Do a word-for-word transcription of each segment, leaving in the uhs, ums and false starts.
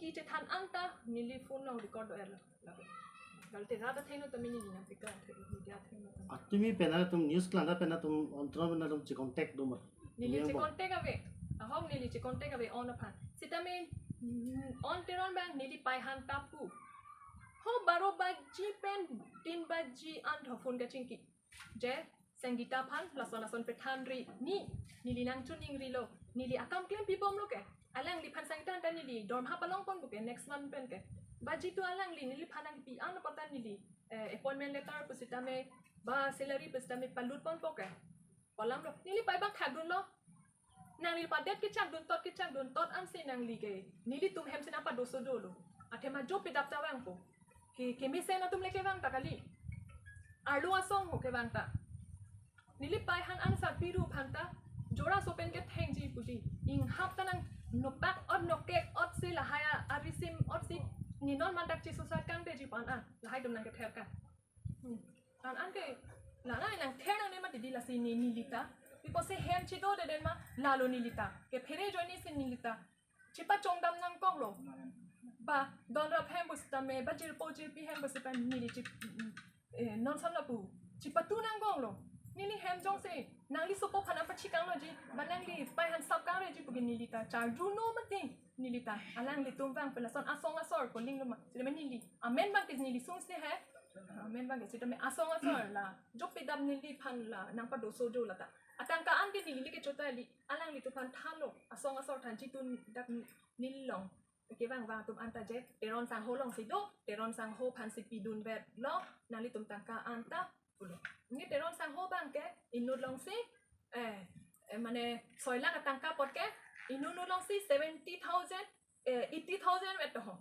Ite than anta neli phone along record do-etlo. Lake. Galte rada thengno tame neli nangpiklang thek media thengno tame. Atumi pen atum news klang pen atum Anteron pen atum che-contact do ma? Neli Yang bang. Che-contact ave. Ahok neli che-contact ave on aphan. Sitame, mm, Anteron abang neli pai han ta pu. Ho baro baji pen tin baji an ho phone kachingki. Je, Sangeeta aphan, lason lason pethan ri, ni, neli nangchoningri lo, neli akam klempi bomlo ke. Alangliphan Sangeeta anta neli dorma palong ponpo ke, next month pen ke. Baji tu alangli, neliphan nangpi an ponta neli, eh, appointment letter pusitame, ba salary pusitame palut ponpo ke. Pu alam lo, neli pai abang khak dunlo. Nangli padet kechak dun tot, kechak dun tot ansi nangli ke. Nelitum hem si nangpadoso dolo. Athema jo pedap ta vangpo. Ke, kemesen atum le kevang ta kali. Arlo asong ho kevang ta. Neli pai han an sa piru aphan ta. Jora so pen kethengji puji. Inghap ta nang nopak ot nokek ot si lahai a, arisim ot si ni non mandak che-suicide kangdeji pu an an. Lahai atum nangkether kang. Hmm. An an ke, la la nangther nangne mati di lasi ni, neli ta. Pi pusi hem chedodedet ma, lalo neli ta. Kephere ajoine si neli ta. Chepachongdam nangkoklo. Ba, don rap hem pusitame, ba jirpo jirpi hem pusitame neli che, mm, eh, non son lapu. Chepatu nangkoklo. Neli hem jongsi, nangli sopo aphan nangpachikangloji, ba nangli pai han sap kangreji pu ke neli ta. Charjuno mati. Neli ta, alanglitum vang pen lason asong asor ko linglo ma. Sitame neli, amen abang ke neli sungsi he. Amen abang ke sitame asong asor la. Jo pedap neliphan la, nangpadoso jo la ta. Atangka an ke neli le kechot ta li, alanglitum aphan thanlo, asong asor than chitun dak neli along. Kevang vang atum anta je, Teron sangho along si do, Teron sangho aphan si pidunvetlo, nanglitum tangka anta, pulo. Nge Teron sangho abang ke, inut along si, eh, eh, mane, soi lakh atangka apot ke, inut inut along si seventy thousand, eh, eighty thousand vet to ho.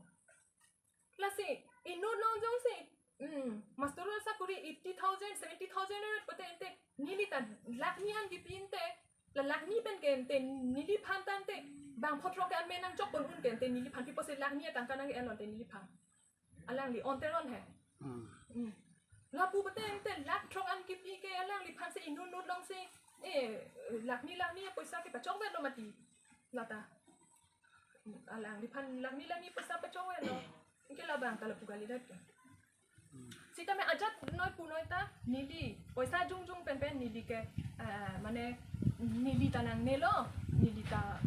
Lasi, inut along jongsi, hmm, master asakuri eighty thousand, seventy thousand vet pote ente, neli ta lakh ni an kipi ente, la lakh ni pen ke ente, neliphan ta ente, bang photrok ke amen nangchok pon un ke ente, neliphan pi pusi lakh ni atangka nang-enlo ente neliphan. Alangli Anteron he. Hmm. Hmm. Lapu pote ente lakh throk an kipi ke alangliphan si inut inut along si, eh, lakh ni lakh ni poisa kepachongvetlo mati. La ta. Alangliphan lakh ni lakh ni poisa pachongvetlo. Ke labang ta lapu kalidet ke. Sitame ajat noi punoi ta neli poisa jongjong pen pen neli ke, eh, mane neli ta nangnelo, neli ta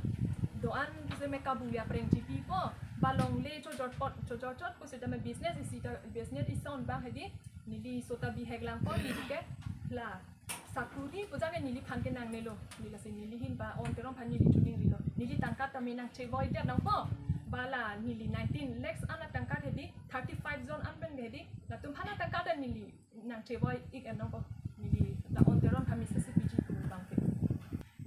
do-an sitame kabu ya preng chipipo, ba longle chojor pot, chojor chot pusitame business isi ta, business ison abang hedi, neli sota bihek langpo, neli ke la sakuri pu jang ke neliphan ke nangnelo, neli lasi neli ahin ba Anteron aphan neli choningrilo, neli tangka tame nangchevoidet nangpo, ba la neli nineteen lakhs an atangka hedi, thirty-five jon an pen hedi, latum aphan atangka ta neli nangchevoi-ik en nangpo. Neli ta Anteron aphan message piji pu abang ke.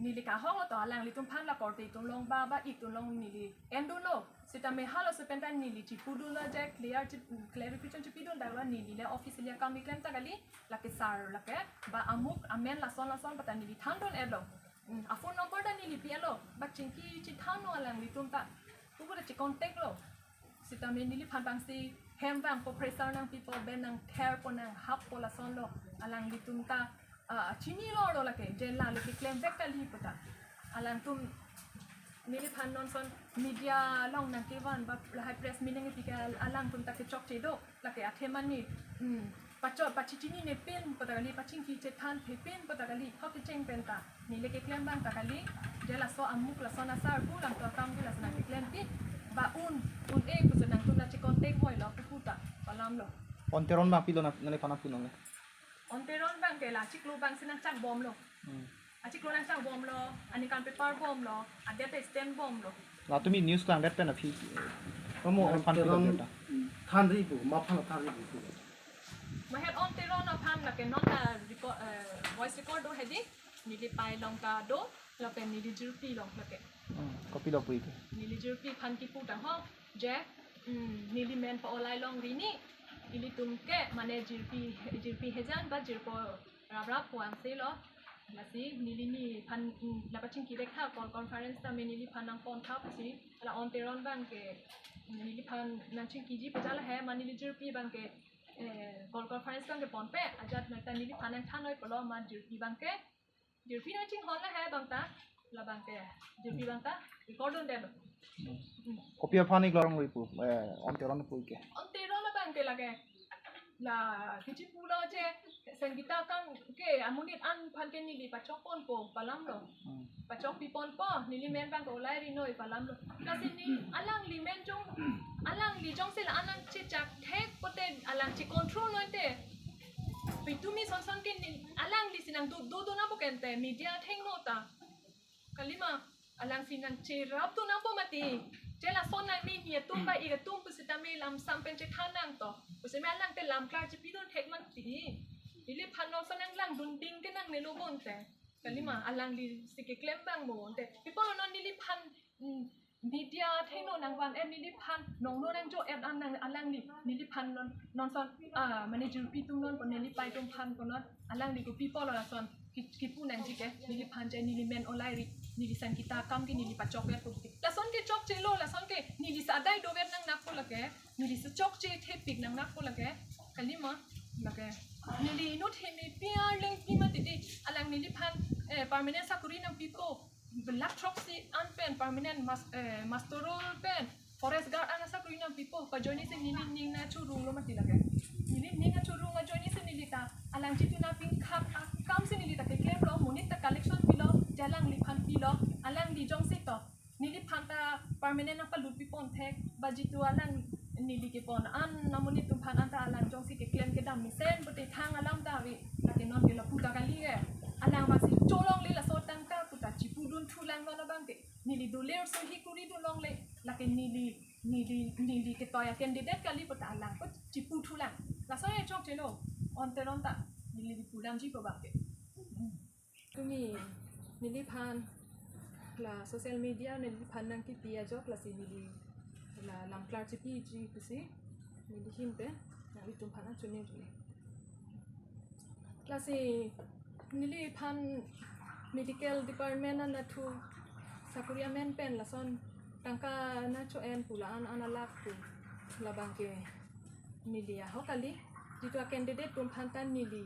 Neli kahong lo to alanglitum aphan la korte atum along ba, ba-ik atum along neli endunlo. Sitame halaso pen ta neli chipudunlo je clear chi, clarification chipidun daklo neli le officially akam keklem ta kali, lake sir lake, ba amuk amen lason lason pu ta neli thandun-etlo. Hmm, a-phone number ta neli pi-etlo, ba chingki chethanlo alanglitum ta. Pupu ta che-contact lo. Sitame neliphan abang si hem vangpo, pressure nangpipo, ben nangtherpo, nanghappo, lasonlo. Alanglitum ta, ah, chinilo lo lake, je la lake klemvek kali pu ta. Alangtum neliphan non son media along nangkevan ba lahai press meet nangkepi ke al-, alangtum ta kechokche do, lake athema ni, hmm, pacho, pachichinine pen pu ta kali, pachingki chethanphe pen pu ta kali, ho kecheng pen ta. Neli keklem abang ta kali, je laso amuk lason asar pu lam to akam ke lason nangkeklempi, ba un, un-e pusi nangtum la che-contact voilo pupu ta, pu alam lo. Anteron abang pilo na, neliphan nangpu nongle? Anteron abang ke la achiklo abang si nangchak bomlo. Hmm. Achiklo nangchak bomlo, aningkan paper bomlo, adet stamp bomlo. La tumi news klangdet pen aphi, eh, mo, Anteron aphan pilo ta? Thanri pu, ma aphan thanri pu. Mahet Anteron aphan lake non ta record, eh, voice record do hedi, neli pai along ta do, lapen neli jirpi along lake. Hmm, kopilo pu ike? Neli jirpi aphan kipu tangho, je, hmm, neli men pa-olai longri ni, ilitum ke mane jirpi, jirpi hejan ba jirpo raprap puang selo. Lasi neli nephan, hmm, la pachingki dek tha, call conference tame neliphan nangpon tha pusi, la Anteron abang ke, hmm, neliphan nangchingkiji pu jala he, ma neli jirpi abang ke, eh, call conference abang ke ponpe, ajat nang ta neliphan nangthan noi pulo, ma jirpi abang ke, jirpi nangchinghon la he abang ta, Labang ke, jirpi abang ta record un-edetlo. Kopi aphan ik lorong lo ipu, eh, Om Teron pu ke. Om Teron abang ke lake, la kechipulo je, Sangita Akam ke amonit an aphan ke neli pachok ponpo pu alam lo. Hmm. Pachok pi ponpo, neli men abang ke Olai Rinoi pu alam lo. Lasi ne alangli men jong, alangli jongsi la-an nangchechak thek pote alang che-control noi te. Pitumi sonson ke ne, alangli si nangdo, do, do nangpo ke ante, media athengno ta. Kalima, alang si nangcherap do nangpo mati. Je lason nang ne ni atum ba ik atum pusitame lam sam pen chethan nangto. Pusitame alang te lam klar chepidun thek mati. Neliphan non son nang langdun ding ke nangne lo bonte. Kalima, alangli si keklem abang mo bonte. Pi apot non neliphan, mm, media athengno nangvan-et neliphan nongno nangjo-et an nang alangli. Neliphan non, non son, ah, mane jirpi atum non pu neli pai atum aphan pu non. Alangli kopi apot lo lason ki, kipu nangji ke, neliphan je neli men Olai Ri, neli Sangita Akam ke neli pachokvet pu ke. Lason ke chokchelo, lason ke neli si adai dovet nang nakpo lake, neli si chokche thepik nang nakpo lake. Kalima, lake. Neli inut hemi piar lengpi mati di, alang neliphan, eh, permanent sakori nangpipo. Belak throksi an pen permanent mas, eh, master roll pen forest guard an asakori nangpipo pu ajoine si neli ning nangchurunglo mati lake. Neli ning nangchurung ajoine si neli ta alang jitu nangpingkhap akam si neli ta keklemlo, monit ta collection pilo, je alangliphan pilo, alangli jongsi to neliphan ta permanent nangpalut pi pon thek, ba jitu alang neli kepon an amonit atum aphan anta alang jongsi keklem kedam mesen pote thang alam ta ave, lake non ke lapu ta kali ke. Alang abang si cholongle laso tangka pu ta chipudun thulang non abang ke. Neli doler sohi kori dun longle, lake neli, neli, neli ketoi a-candidate kali pu ta alang ko chipu thulang. Laso ya chokchelo, Om Teron ta, neli di pudamji pu abang ke. Tumi, neliphan la social media neliphan nangkipi ajok lasi neli la lam klar chepiji pusi neli hin pen nanglitum aphan choningri. Lasi neliphan medical department an nathu sakori amen pen lason tangka nangcho-en pu la-an an alak pu labang ke neli ahok kali, jitu a-candidate atum aphan ta neli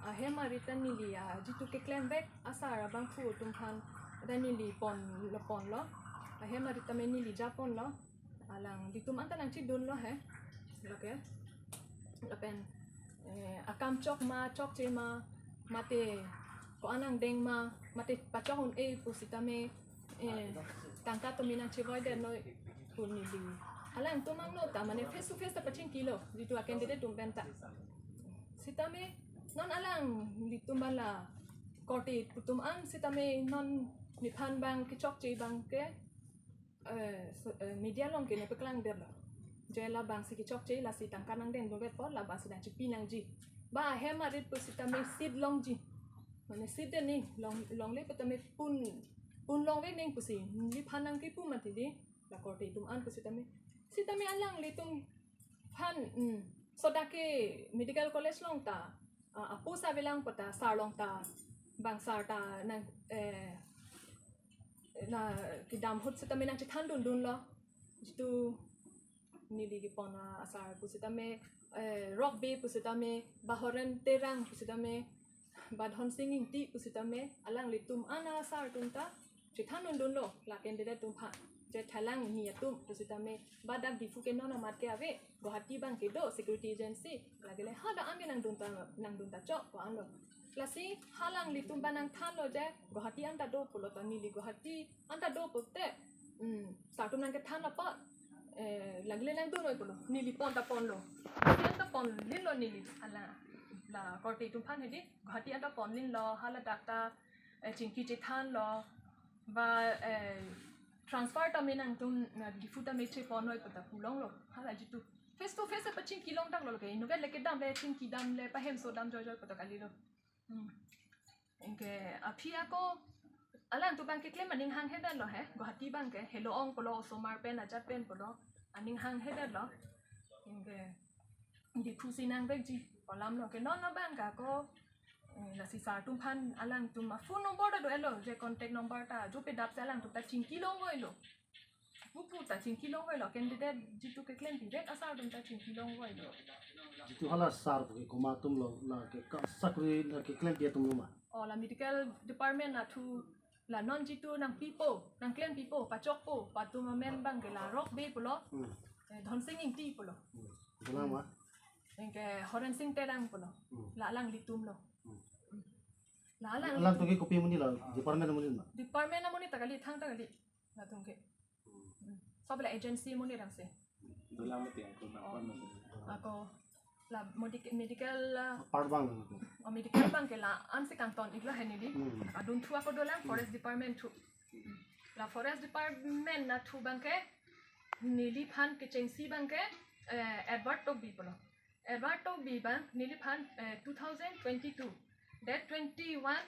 ahem arit ta neli a jitu keklemvek asar abangphu atum aphan ta neli pon lo, ponlo. Ahem arit tame neli ja ponlo. Alanglitum anta nangchidunlo he. Lake. Lapen, eh, akam chok ma, chokche ma, mate ko-an angdeng ma, mate pachok un-e pusitame, eh, tangka tumi nangchevoidetnoi pu neli. Alangtum angno ta mane face to face ta pachingkilo, jitu a-candidate atum pen ta. Sitame non alanglitum abang la korte atum an sitame non nephan abang kechokche abang ke, eh, so, eh, media along ke nepaklangdetlo. Je labang si kechokche lasi tangka nangdeng dovet apot labang si nangchipi nangji. Ba ahem arit pusitame seat longji. Mane seat de ning long, longle pusitame pun, pun longvek ning pusi neliphan nangkipu mati di, la korte atum an pusitame. Sitame alanglitum aphan, mm, sodak ke medical college along ta, ah, apost avelang pu ta, sar along ta, bang sar ta nang, eh, na kedam ahut sitame nangchethan dundunlo. Jitu neli kepon asar pusitame, eh, Rokbe pusitame, Bahoren Terang pusitame, Badhonsing Ingti pusitame, alanglitum an asar atum ta chethan dundunlo, la candidate atum aphan. Je thalang ni atum pusitame, ba dak Diphu ke non amat ke ave, Guwahati abang ke do security agency, lagile hadak an ke nangdun ta, nangdun ta chok ko-anlo. Lasi alanglitum abang nangthanlo je Guwahati anta do pulo ta neli Guwahati anta do pulote, hmm, sar atum nangkethan apot, eh, lagile nangdunnoi pulo, neli pon ta ponlo. Lasi anta ponlinlo neli, ala, la korte atum aphan hedi, Guwahati anta ponlinlo, haladak ta, eh, chingki chethanlo, ba, eh, transfer tame nangtum, na, Diphu tame cheponnoi pu ta pulonglo. Hala jitu face to face pachingki longdaklo ke. Inutvet le kedam le chingki dam le pahemso dam joijoi pu ta kalilo. Hmm. Anke aphi ako alangtum abang keklem aning hanghedet lo he. Guwahati abang ke helo ong pulo, osomar pen ajat pen pulo, aning hanghedet lo. Anke Diphu si nangvekji pu alam lo ke non abang ke ako, eh, lasi sar atum aphan alangtum a-phone number ta do-etlo, je contact number ta, jo pedap si alangtum ta chingki longvoilo. Pupu ta chingki longvoilo, candidate jitu keklem bivek asar atum ta chingki longvoilo. Jitu hala sar pu ke komat atum lo, la ke ka-, sakori la keklempi atum lo ma? O, la medical department nathu La non jitu nangpipo, nangklempipo, pachokpo, pu atum amen abang ke la Rokbe pulo, Hmm. eh, Dhonsing Ingti pulo. Hmm. Dolang ma? Anke Horensing Terang pulo. Hmm. La alanglitum lo. Hmm. La alang Alanglitum. Atum ke kopi amonit lo, department amonit ma? Department amonit ta kali, thangta kali. Latum ke. Hmm. Hmm. Sob la agency amonit abang si. Dolang mati ako, Oh. Ako la medic-, medical, uh, Part abang lo. Oh, medical abang ke la-an si kangton-iklo he neli. Hmm. Adunthu ako dolang forest department thu. La forest department nathu abang ke neliphan kechengsi abang ke, eh, Edward Tokbi pulo. Edward Tokbi abang neliphan, eh, two thousand twenty-two date twenty-one,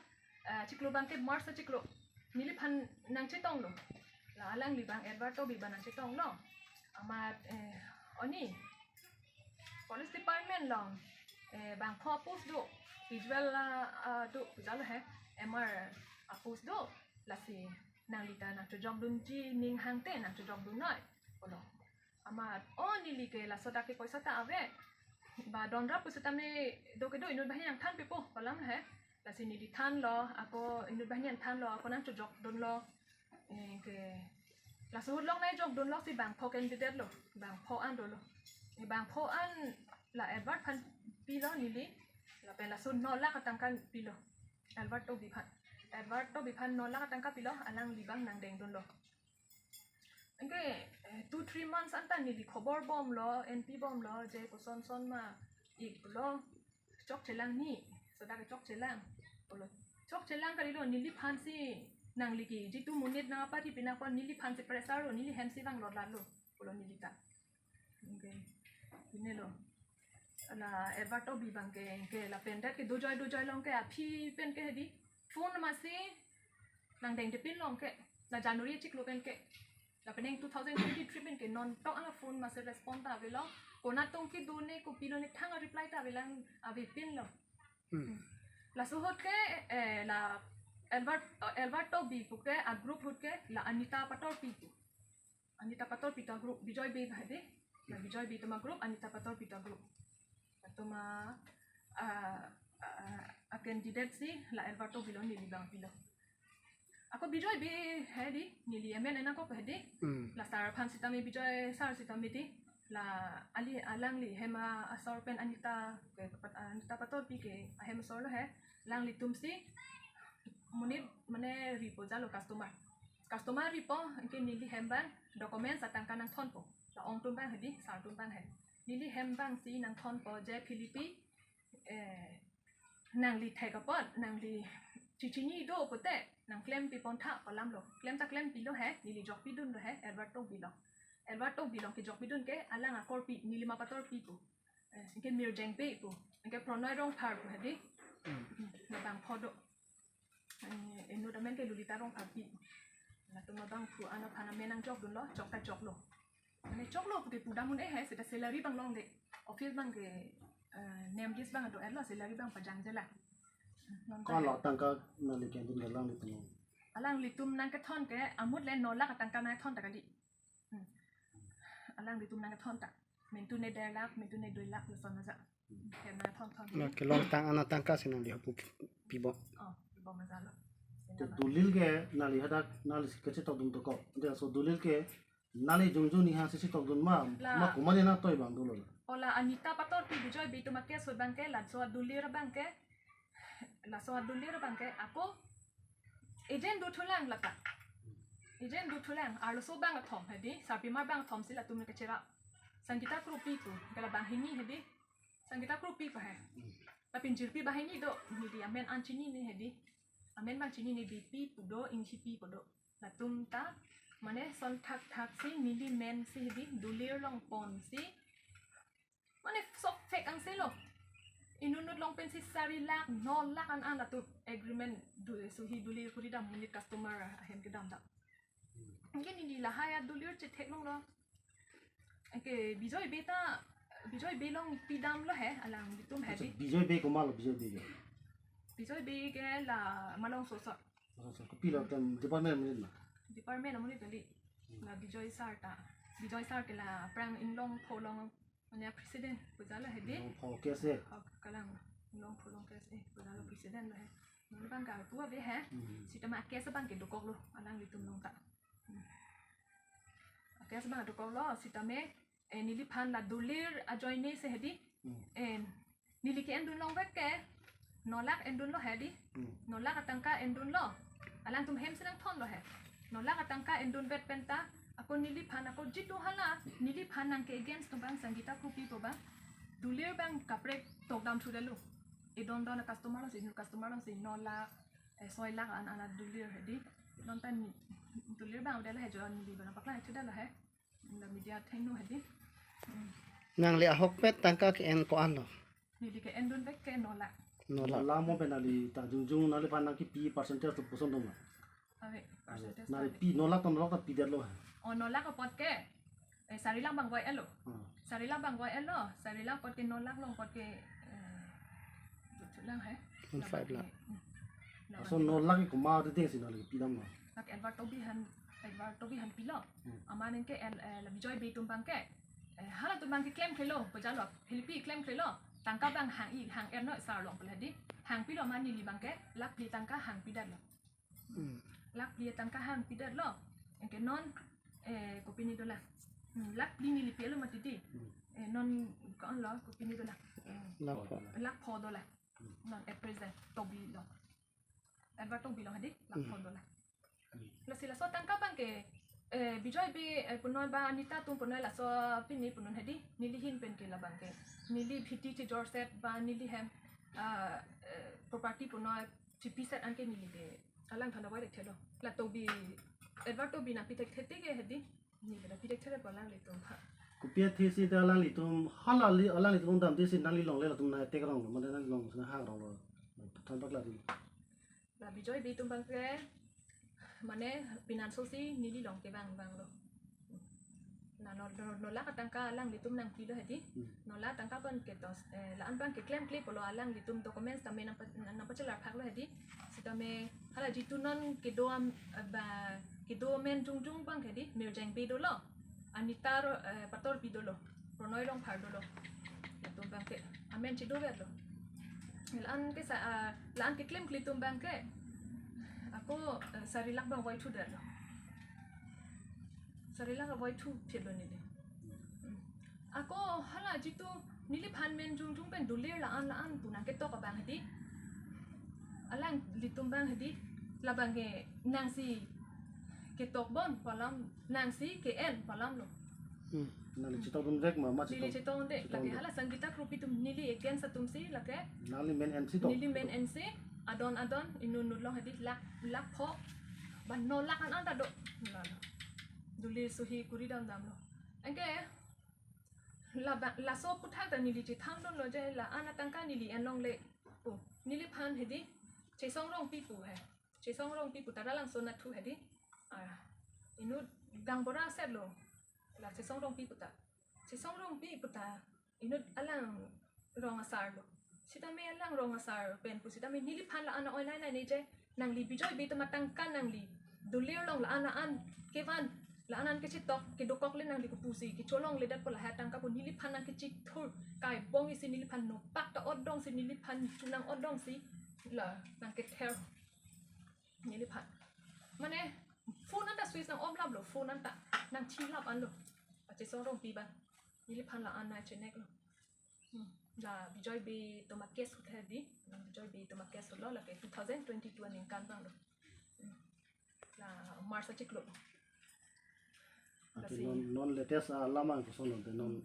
eh, chiklo abang ke March chiklo neliphan nangchetonglo. La alangli abang Edward Tokbi abang nangchetonglo. Amat, eh, oni police department along, eh, bangpho a-post do, visual, ah, ah, do, visual he, M R a-post do, lasi nanglita nangchojokdunji ning hangte nangchojokdunnoi pulo. Amat o neli ke laso dak ke poisa ta ave. Ba donrap pusitame do kedo inut banghini nangthanpipo pu alam he. Lasi neli thanlo, ako inut banghini nangthanlo, ako nangchojokdunlo. Eh, ke laso ahut along nangchojokdunlo si bangpho candidate lo, bangpho an dolo. Eh, bangpho an la Edward aphan pilo neli, lapen laso no lakh atangka pilo. Edward Tokbi aphan. Edward Tokbi aphan no lakh atangka pilo, alangli abang nangdengdunlo. Anke, eh, two, three months anta neli khobor bomlo, enpi bomlo, je koson son ma, iklo, chokchelang ni, sodak chokchelang. Pulo, chokchelang kalilo, neliphan si nangli ke, jitu monit nangpari pinang pon neliphan si pressure lo, neli hem si vanglo lalo, pulo neli ta. Anke, pine lo. La Edward Tokbi abang ke, ke lapen dak ke dojoi dojoi along ke aphi pen ke hedi. Phone masi nangdengdepinlo ke. La January chiklo pen ke. Lapen neng two thousand twenty-three pen ke non tok ana phone masi respond ta avelo. Konat tong kedo ne kopilo ne thang a-reply ta avelang avepinlo. Hmm. Laso ahut ke, eh, la Edward, eh, Edward Tokbi pu ke a-group ahut ke la Anita Patorpi pu. Anita Patorpi atum a-group, Bijoy Bey hedi. La Bijoy Bey atum a-group, Anita Patorpi atum a-group. Atum a, a, a, a-candidate si la Edward Tokbi lo neli abang pilo. Ako Bijoy Bey hedi, neli amen enako hedi. Hmm. La sir aphan sitame Bijoy sir sitame di. La ali alangli hem asor pen Anita, ke, pat-, Anita Patorpi ke ahem asor lo he. Alanglitum si monit mane ripo jalo customer. Customer ripo, anke neli hem abang documents atangka nangthonpo. La-ong atum abang hedi, sir atum abang he. Neli hem abang si nangthonpo je Philippi, eh, nangli thek apot, nangli chechini do pute, nangklempi pontha pu alam lo. Klem ta klempilo he, neli jokpidunlo he, Edward Tokbi along. Edward Tokbi along kejokpidun ke, alang akorpi, Nilima Patorpi pu. Eh, anke Mirjeng Bey pu, anke Pronoy Rongphar pu hedi. Hmm. Hmm, la bangpho do. Eh, inut amen ke Lolita Rongpharpi. Latum abang pu ana aphan amen nangjokdunlo, jok ta joklo. Mane joklo pute pudam un-e he, seta salary abang longde. Office abang ke, eh, nem dis abang do-etlo, salary abang pajangjelang. Non Ko ta lo he. Tangka nangli kendun ke alanglitum? Alanglitum nangkethon ke, amut le no lakh atangka nangthon ta kali. Hmm. Alanglitum nangkethon ta. Mentu ne der lakh, mentu ne dui lakh, lason aja. Hem nangthon thon. Na kelong tang ana tangka si nangli hapu pipo. Oh, pipo ma jalo. Te dolil ke nangli hadak nangli kachetokdun toko. Ante laso dolil ke nangli jongjong ning hang si chetokdun ma, La. Ma komat nangtoi abang dolo la. O la Anita Patorpi Bijoy Bey atum a-case ahut abang ke, laso adolir abang ke, laso adolir abang ke, ako agent dothulang lata. Agent dothulang, arloso abang athom hedi, sarpimar abang athom si latum ne kachera. Sangita Kropi pu, ke la banghini hedi. Sangita Kropi pu he. Lapen jirpi banghini do, neli amen an chinine hedi. Amen abang chinine, Beypi pu do, Inghipi pu do. Latum ta, mane son thakthak si, neli men si hedi, dolir longpon si. Mane sob fake angse lo. Inutnut along pensi sari lakh, no lakh an an latum agreement do, suhi dolir kuri dam monit customer ahem kedam dam. Anke neli lahai adolir chethek longlo. Anke Bijoy Bey ta, Bijoy Bey along pidamlo he, alanglitum Acha, hedi. Bijoy Bey komatlo Bijoy Bey ke? Bijoy Bey ke la Malongso asor. Malongso, kopilo tem department amonit ma? Department amonit kali. Hmm. La Bijoy sir ta. Bijoy sir ke la aphrang Inglongpho along, mane president pu jalo hedi. Inglongpho K S A. Oh, kalang. Inglongpho along K S A pu jalo president lo he. Non abang ke arpu ave he. Hmm. Sitame a-case abang ke dokoklo, alanglitum along ta. Hmm. A-case abang dokoklo, sitame, eh, neliphan la dolir ajoine si hedi. Hmm. Eh, neli ke-endun longvek ke, nolak endunlo hedi. Hmm. Nolak atangka endunlo. Alangtum hem si nangthonlo he. Nolak atangka endunvet penta, ako neliphan, ako jitu hala, neliphan nang ke against atum abang Sangeeta Kropi pu abang, dolir abang kaprek tokdam thudetlo. Edondon a-customer along si, inut customer along si nolak, eh, soi lak an an adolir hedi. Non ta ni, dolir abang avedet he, jo neli abang paklang thudetlo he. La media athengno hedi. Hmm. Nangli ahokpet tangka ke-en ko-anlo? Neli ke-endunvek ke nolak. Nolak. Nolak mo pen nangli ta jongjong nangliphan nangkipi percentage to puson doma? Ave, percentage ta ave. Nangli pi nolak to nolak ta pidetlo he? Oh, nolak apot ke, eh, sari lakh abang voi-etlo. Hmm. Sari lakh abang voi-etlo, sari lakh apot ke nolak along apot ke, eh, jutlang he. One five lakh. Hmm. Laso nolak ke komat arideng si nangli pidamlo? Lake Edward Tokbi aphan, Edward Tokbi aphan pilo. Hmm. Amat nang ke el, eh, la Bijoy Bey atum abang ke, eh, halatum abang ke klemklelo, bajalo, Philippi klemklelo, tangka abang hang-i, hang-erno sar along pu hedi, hangpilo amat neli abang ke, lakh phli tangka hangpidetlo. Hmm. Lakh phli tangka hangpidetlo. Anke non, eh, kopine dolang? Hmm, lakh phli neli pilo mati di. Hmm. Eh, non ko-anlo, kopine dolang? Eh, lakh pho. Lakh pho dolang. Hmm. Non at present, Tokbi along. Edward Tokbi along hedi, lakh pho dolang. Hmm. Lasi laso tangka abang ke, eh, Bijoy Bey, eh, punoi ba Anita atum punoi laso pini punoi hedi, neli ahin pen ke labang ke. Neli bhiti chejorset ba neli hem, ah, eh, property punoi chipiset anke neli ke alangphan avoid thekthelo. La Tokbi, Edward Tokbi nangpi thekthedet ke hedi. Neli ke nangpi thekthedet pu alanglitum aphan. Kopi athe si ta alanglitum, hala li, alanglitum damde si nangli longle latum nang attack ronglo, mane nangli long si nang hang ronglo. Than paklang di. La Bijoy Bey atum abang ke, mane pinanso si neli along kevang vanglo. La no, no, nolak atangka alanglitum nangpilo hedi. Hmm. Nolak atangka abang ke tos, eh, la-an abang ke klemkle pulo, alanglitum documents tame nangpa-, nangpachelar phaklo hedi. Sitame hala jitu non kedo am, ba, kedo amen jongjong abang ke hedi, Mirjeng Bey dolo, Anita ro, eh, Patorpi dolo, Pranoi Rongphar dolo. Latum abang ke amen chedoverlo. La-an ke sa, ah, la-an ke klemkle atum abang ke, ako, eh, sari lakh abang voithudetlo. Sari lakh avoid thu phitlo neli. Hmm. Ako hala jitu neliphan amen jongjong pen dolir la-an la-an pu nangketok abang hedi, alanglitum abang hedi, labang ke nangsi ketok bon pu alam, nangsi ke-en pu alamlo. Hmm. Nangli chetongdunvek ma, ma neli chetong, chetongdunde, chetongdun. Lake hala Sangeeta Kropi atum neli against atum si, lake nangli amen ensi to. Neli amen ensi, adon adon, inut inut along hedi lakh, lakh pho, ba nolak an an ta do. Nolak. Dolir sohi kuri damdamlo. Anke, laba, laso aphuthak ta neli chethangdunlo je la-an atangka neli en longle pu. Neliphan hedi, Chesong Rongpi pu he. Chesong Rongpi pu ta Dalangso nathu hedi. Ah, inut gaonbura setlo. La Chesong Rongpi pu ta. Chesong Rongpi pu ta inut alang rong asarlo. Sitame alang rong asar pen pu sitame neliphan la-an a-oi nai nai ne je, nangli Bijoy Bey atum atangka nangli dolir along la-an la-an kevan, la-an an kechetok, kedokok le nangli kopusi kecholongledet pu lahai atangka pu neliphan nangkechithur, kaibong isi neliphan nopak ta odong si neliphan chunang odong si la nangkether neliphan. Mane phone anta switch nang off laplo, phone anta nangthi lap anlo. Chesong Rongpi abang neliphan la-an nangcheneklo. Hmm. La Bijoy Bey atum a-case ahut hedi. Bijoy Bey atum a-case ahutlo, lake two thousand twenty-two aningkan abanglo. Hmm. La March achiklo. Ante lasi non, non latest alam ang kosonlo, ante non